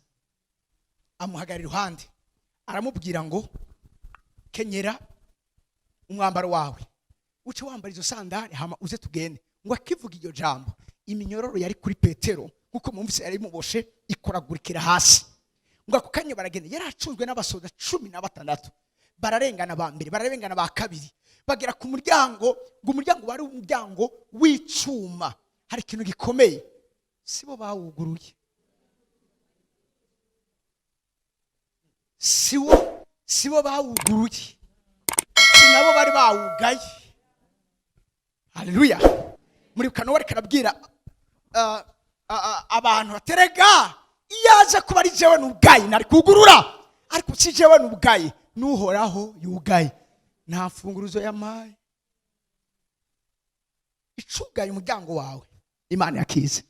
amuhagarara iruhande aramubwira ngo kenyera umwambaro wawe uce wambara izo sandali hama uze tugende. Ngo akivuga iryo jambo iminyororo yari kuri Petero nkuko mwumvise yari imuboshe ikoragurikira hasi. Ngo ako kanya baragenda, yari acunzwe n'abasoda 16, bararengana ba mbere, bararengana ba kabiri, bagera ku muryango. Ngo umuryango wari umuryango w'icuma, hari ikintu gikomeye, sibo bawuguruye, sibo bawuguruye, si nabo bari bawugaye. Haleluya. Muri kano wari karabwira abantu baterega iyaza kuba ari jewe n'ubwayi nari kugurura, ariko si jewe n'ubwayi n'uhoraho yugaye, nta mfunguruzo yamaye. Icugaye umuryango wawe Imana yakize,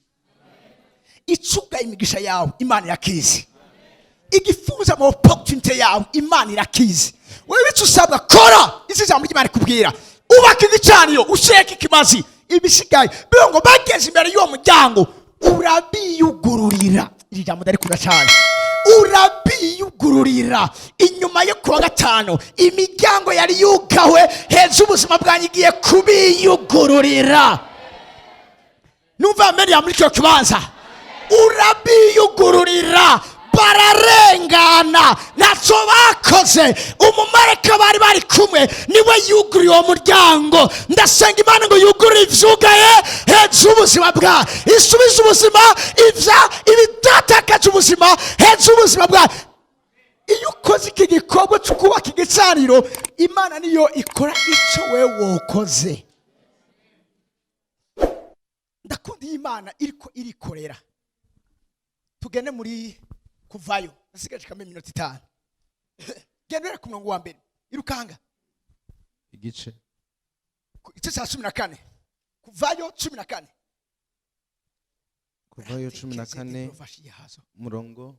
icugaye imigisha yawe Imana yakize, igifuza mu opportunity yawe Imana irakize. Wewe icyo usabwa kora izi jambo ry'Imana ikubwira, ubaka igicaniro usheke ikimazi, ibisigaye bivuga ngo bageze imbere y'uwo muryango Urabiyugururira. Iri jambo ndarikunda cyane. Urabiyugururira. Inyuma yo kuwa gatanu, imiryango yari yugawe heza, ubuzima bwanjye igiye kubiyugururira. Numva mbere muri icyo kibanza, urabiyugururira, bararengana, ntacyo bakoze. Umumarayika bari kumwe niwe yuguriye uwo muryango. Ndasenga Imana ngo yugurure ivyugaye heza ubuzima bwa, isubize ubuzima ivya ibidatakaje ubuzima heza ubuzima bwa. Iyo ukoze iki gikorwa cyo kubaka igicaniro, Imana niyo ikora icyo wewe wokoze. Ndakunda iyi Imana iriko irikorera. Tugende muri Kuvayo, nasigaje kame iminota 5. Gendera ku murongo wa mbere, irukanga. Igice? Igice cya 14, Kuvayo 14. Kuvayo 14, umurongo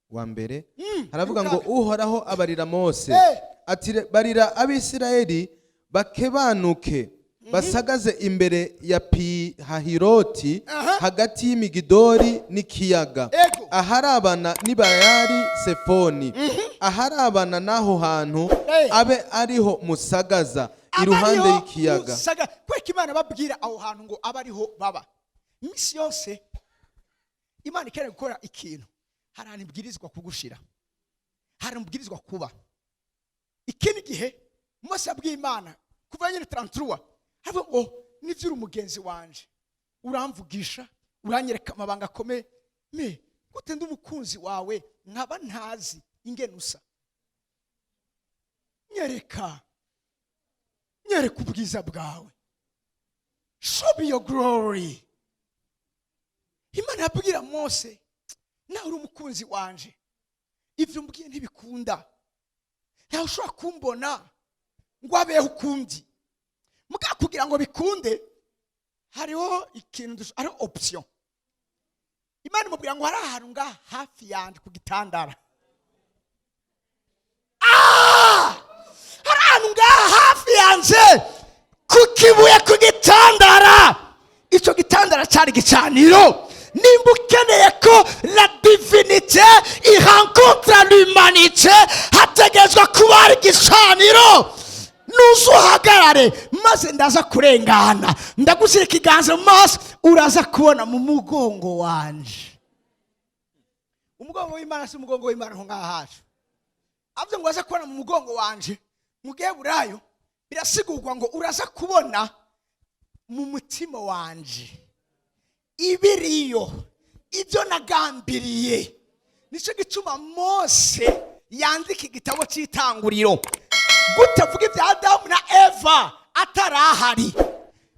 wa mbere, haravuga ngo: Uhoraho abarira Mose ati: "Barira Abisirayeli bakebanuke, basagaze imbere ya Pihahiroti, hagati y'Imigidori n'ikiyaga, aharabana n'i Bayali Sefoni, aharabana n'aho hantu, abe ariho musagaza iruhande Abariho y'ikiyaga." Kweka Imana babwira aho hantu ngo abe ariho baba. Iminsi yose Imana ikeneye gukora ikintu, hari ahantu ibwirizwa kugushira, hari ahantu ibwirizwa kuba. Ikindi gihe Mose yabwiye Imana, kuva nyine 33, avuga ngo: "Nivyo, uri umugenzi wanje, uramvugisha, uranyereka amabanga akomeye. Me gute ndi umukunzi wawe nkaba ntazi ingene usa? Nyereka, nyereka ubwiza bwawe, show me your glory." Imana yabwira Mose: "Nawe uri umukunzi wanje, ibyo mbwiye ntibikunda. Ntawe ushobora kumbona ngo abeho ukundi. Muga kugira ngo bikunde, hariho ikintu hariho option." Imana imubwira ngo hari ahantu ngaha hafi yanjye ku gitandara. Ah! Hari ahantu ngaha hafi yanjye ku kibuye, ku gitandara. Icyo gitandara cyari igicaniro. Nimba ukeneye ko la divinité irencontre l'humanité, hategerezwa kuba hari igicaniro. Nuza uhagarare, maze ndaza kurengana, ndagushyira ikiganza mu maso, uraza kubona mu mugongo wanje. Umugongo w'Imana si umugongo w'Imana aho ngaha hacu. Avuze ngo uraza kubona mu mugongo wanje, mu Giheburayo birasigurwa ngo uraza kubona mu mutima wanje ibiriyo, ibyo nagambiriye. Nicyo gituma Mose yandika igitabo cy'Itanguriro. Gute avuga ibya Adamu na Eva atarahari?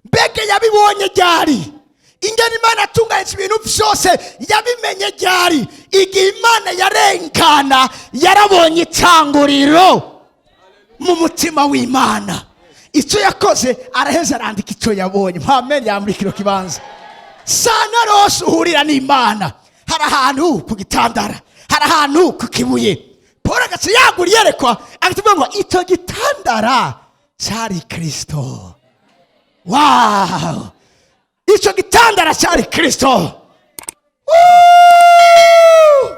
Mbega yabibonye ryari? Ingene Imana atunganyije ibintu byose yabimenye ryari? Igihe Imana yarengana, yarabonye itanguriro mu mutima w'Imana. Icyo yakoze, araheza arandika icyo yabonye. Mpameni yamuri kino kibanza sana rose uhurira n'Imana. Hari ahantu ku gitandara, hari ahantu ku kibuye. Paul agaca yagura iyerekwa, agahita ngo icyo gitandara cyari Kirisito. Wow, icyo gitandara cyari Kirisito. Woo!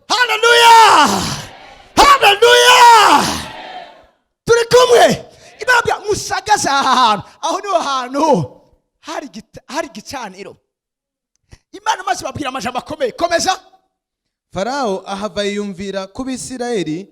Haleluya, haleluya! Turi kumwe. Imana musagaze aha hantu. Aho niho hantu hari igicaniro. Imana maze babwira amajambo akomeye. Komeza. Farawo ahava yiyumvira ku Bisirayeli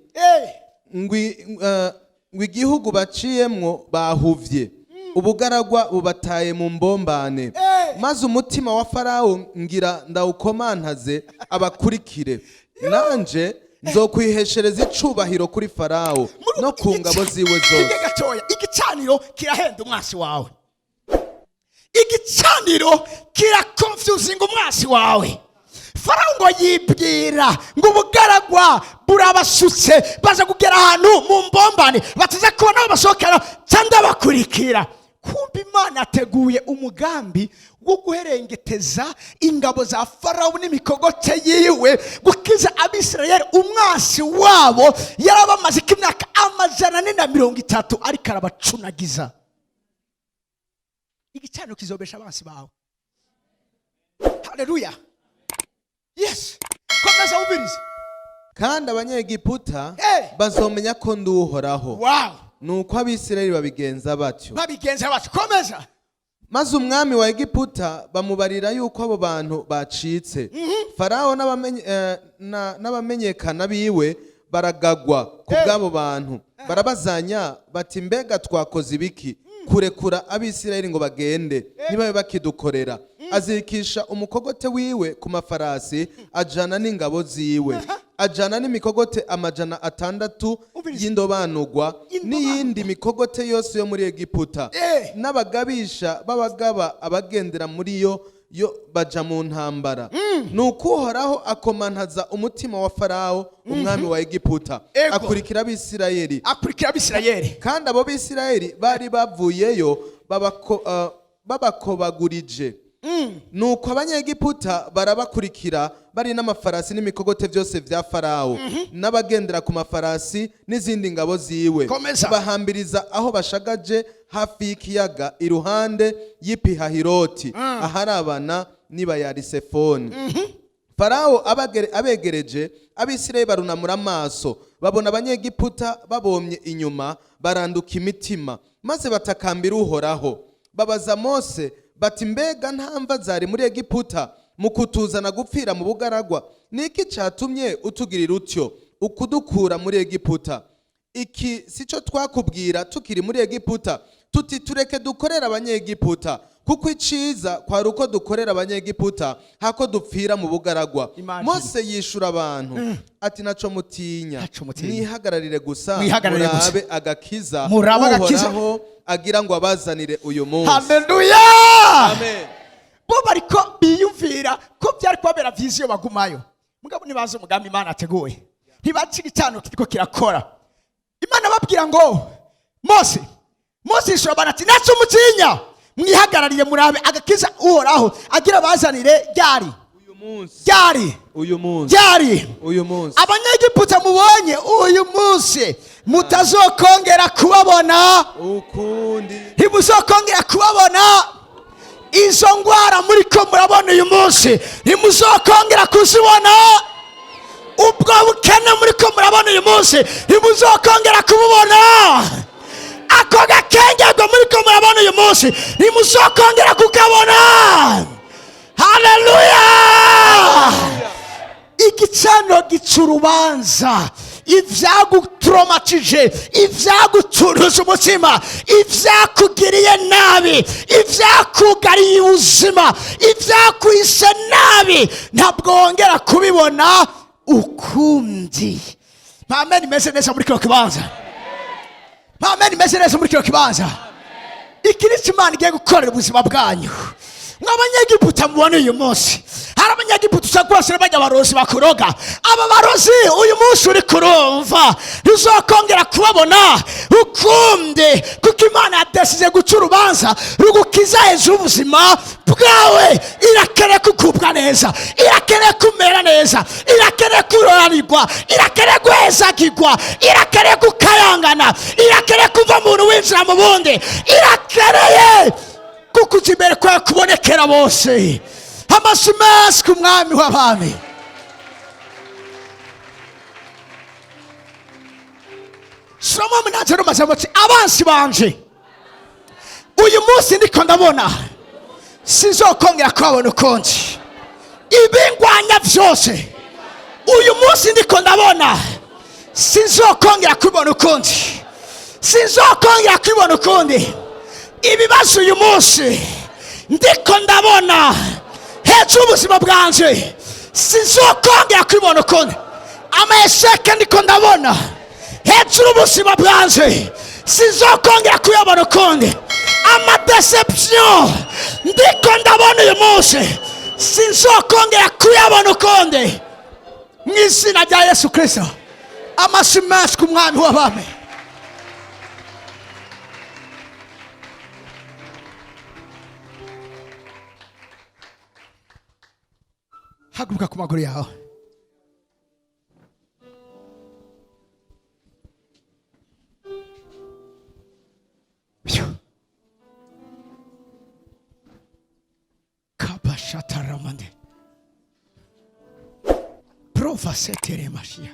ngo igihugu baciyemwo bahuvye, ubugaragwa bubataye mu mbombane. Maze umutima wa Farawo ngira ndawukomantaze, abakurikire. Nanje nzokwiheshereza icubahiro kuri Farawo no ku ngabo ziwe zose. Hirya gatoya, igicaniro kirahenda umwasi wawe, igicaniro kiraconfusinga umwasi wawe. Farawo ngo yibwira ngo ubugaragwa burabasutse, baza kugera ahantu mu mbombane, bataza kubona aho basohokera cyangwa bakurikira. Kumva Imana yateguye umugambi wo guherengeteza ingabo za Farawo n'imikogote yiwe, gukiza Abisirayeli umwasi wabo yarabamaze ko imyaka 430 ariko arabacunagiza. Igicaniro kizobesha abansi bawe. Hari Haleluya. Yes, komeza wumvirize. Kandi Abanyegiputa Eh. bazomenya ko ndi Uhoraho. Nuko Abisirayeli babigenza batyo. Babigenza batyo. Komeza. Maze umwami wa Egiputa bamubarira yuko abo bantu bacitse. Farawo n'abamenyekana biwe baragagwa ku bw'abo bantu. Barabazanya bati: "Mbega twakoze ibiki kurekura Abisirayeli ngo bagende, ntibabe bakidukorera?" Azirikisha umukogote wiwe ku mafarasi, ajana n'ingabo ziwe, ajana n'imikogote 600 Umviriza. y'indobanurwa Y'indobanurwa. n'iyindi mikogote yose yo muri Egiputa n'abagabisha b'abagaba abagendera muri yo yo baja mu ntambara. Nuko Uhoraho akomantaza umutima wa Farawo, umwami wa Egiputa, akurikira Abisirayeli. Akurikira Abisirayeli. Kandi abo Bisirayeli bari bavuyeyo babakobagurije. Nuko Abanyegiputa barabakurikira bari n'amafarasi n'imikogote byose vya Farawo n'abagendera ku mafarasi n'izindi ngabo ziwe. Komeza. Bahambiriza aho bashagaje hafi y'ikiyaga, iruhande y'Ipihahiroti, aharabana n'Ibayarisefoni. Farawo abegereje, Abisirayeli barunamura amaso, babona Abanyegiputa babomye inyuma, baranduka imitima, maze batakambira Uhoraho. Babaza Mose bati: "Mbega nta mva zari muri Egiputa mu kutuzana gupfira mu bugaragwa? Ni iki cyatumye utugirira utyo, ukudukura muri Egiputa? Iki si cyo twakubwira tukiri muri Egiputa, tuti: 'Tureke dukorera Abanyegiputa'? Kuko iciza kwari uko dukorera Abanyegiputa hako dupfira mu bugaragwa." Imagine. Mose yishura abantu ati: "Naco mutinya. Ntaco mutinya. Mwihagararire gusa, Mwihagararire gusa. murabe agakiza Murabe agakiza. Uhoraho agira ngo abazanire uyu munsi." Haleluya. Amen. Bo bariko biyumvira ko byari kubabera byiza iyo bagumayo, mugabo ntibazi umugambi Imana ateguye, ntibazi igicaniro kiriko kirakora. Imana babwira ngo Mose, Mose yishura abantu ati: "Ntacyo mutinya, mwihagarariye murabe agakiza Uhoraho agira abazanire." Ryari? Uyu munsi. Ryari? Uyu munsi. Ryari? Uyu munsi. Abanyegiputa mubonye uyu munsi mutazokongera kubabona ukundi. Ntimuzokongera kubabona. Izo ngwara muri ko murabona uyu munsi ntimuzokongera kuzibona. Ubwo bukene muri ko murabona uyu munsi ntimuzokongera kububona. Ako gakengego muri ko murabona uyu munsi ntimuzokongera kukabona. Haleluya. Igicaniro gica urubanza. Ibyagutromatije, ibyaguturuje umutima, ibyakugiriye nabi, ibyakugariye ubuzima, ibyakwise nabi, ntabwo wongera kubibona ukundi. Amen imeze neza muri kino kibanza. Amen imeze neza muri kino kibanza. Iki ni cyo Imana igiye gukorera ubuzima bwanyu. Mw'Abanyegiputa mubona uyu munsi, hari Abanyegiputa usanga bose bajya abarozi bakuroga. Aba barozi uyu munsi uri kurumva ntuzokongera kubabona ukundi, kuko Imana yadesize guca urubanza rugukiza hejuru y'ubuzima bwawe. Irakeneye kugubwa neza, irakeneye kumera neza, irakeneye kuroranirwa, irakeneye guhezagirwa, irakeneye gukayangana, irakeneye kuva mu muntu winjira mu bundi, irakeneye kuko uzi imbere kwawe kubonekera bose. Amashyi menshi ku Mwami w'abami. Soma munanze n'amajambo ati: "Abansi banje uyu munsi ndiko ndabona sinzokongera kubabona ukundi. Ibingwanya byose uyu munsi ndiko ndabona sinzokongera kubibona ukundi, sinzokongera kubibona ukundi. Ibibazo uyu munsi ndiko ndabona hejuru y'ubuzima bwanje sinzokongera kubibona ukundi. Ama échecs ndiko ndabona hejuru y'ubuzima bwanje sinzokongera kuyabona ukundi. Ama déceptions ndiko ndabona uyu munsi sinzokongera kuyabona ukundi, mu izina rya Yesu Kirisito." Amashyi menshi ku Mwami w'abami. Haguruka ku maguru yawe. Phew. Kabashataramande. Rova setere mashiya.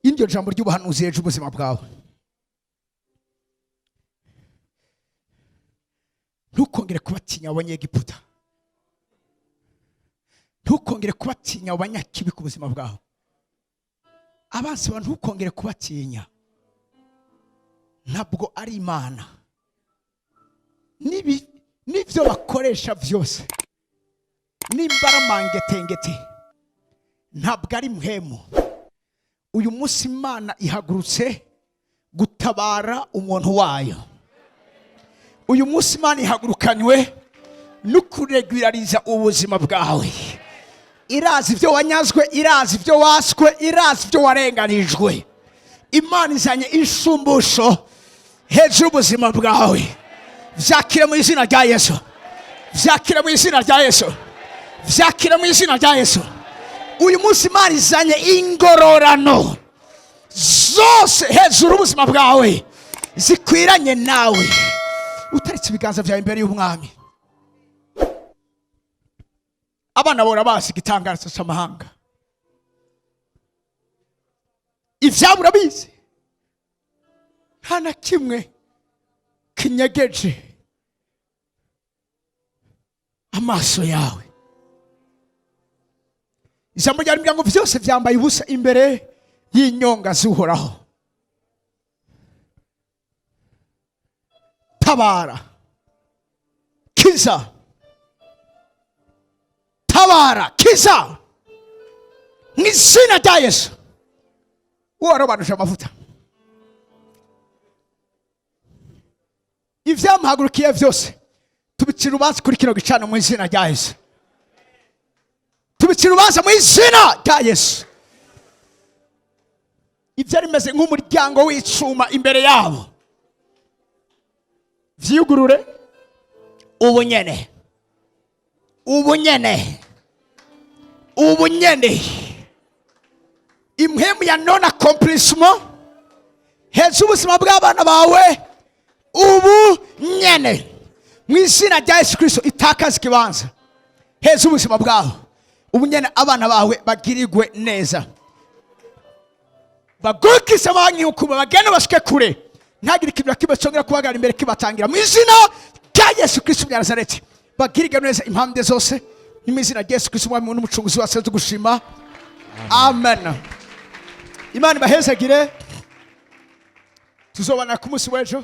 Iryo jambo ry'ubuhanuzi hejuru ubuzima bwawe, ntukongere kubatinya abanyegiputa, ntukongere kubatinya abanyakibi ku buzima bwawe, abansi bawe ntukongere kubatinya. Ntabwo ari Imana. N'ibyo bakoresha byose, nimba ari amangetengete, ntabwo ari mpemu. Uyu munsi Imana ihagurutse gutabara umuntu wayo. Uyu munsi Imana ihagurukanywe no kuregulariza ubuzima bwawe. Irazi ibyo wanyazwe, irazi ibyo waswe, irazi ibyo warenganijwe. Imana izanye inshumbusho hejuru y'ubuzima bwawe. Vyakire mu izina rya Yesu, vyakire mu izina rya Yesu, vyakire mu izina rya Yesu. Uyu munsi Imana izanye ingororano zose hejuru y'ubuzima bwawe zikwiranye nawe. Utaretse ibiganza byawe imbere y'umwami, abana bora bazi igitangazo cy'amahanga, ivyabo urabizi, nta na kimwe kinyegeje amaso yawe. Ijambo rya ngo byose byambaye ubusa imbere y'inyonga z'Uhoraho. Tabara, kiza, tabara, kiza mu izina rya Yesu. Warobanuje amavuta, ibyamuhagurukiye byose tubicira urubanza kuri kino gicaniro mu izina rya Yesu. Tubicira urubanza mu izina rya Yesu. Ibyo rimeze nk'umuryango w'icuma imbere yabo, vyugurure ubunyene, ubunyene, ubunyene. Impwemu ya non accomplissement heza ubuzima bw'abana bawe ubu nyene mu izina rya Yesu Kristo itakaza ikibanza heza ubuzima bwawe ubu nyene. Abana bawe bagirirwe neza, bagurukise abanyihukuba, bagende bashike kure, ntagire ikintu na kimwe cyongera kubahagarara imbere kibatangira mu izina rya Yesu Kristo wa Nazareti. Bagirirwe neza impande zose ni mu izina rya Yesu Kristo Umwami n'Umucunguzi wacu tugushima, amen. Imana ibahezagire, tuzobana ku munsi w'ejo.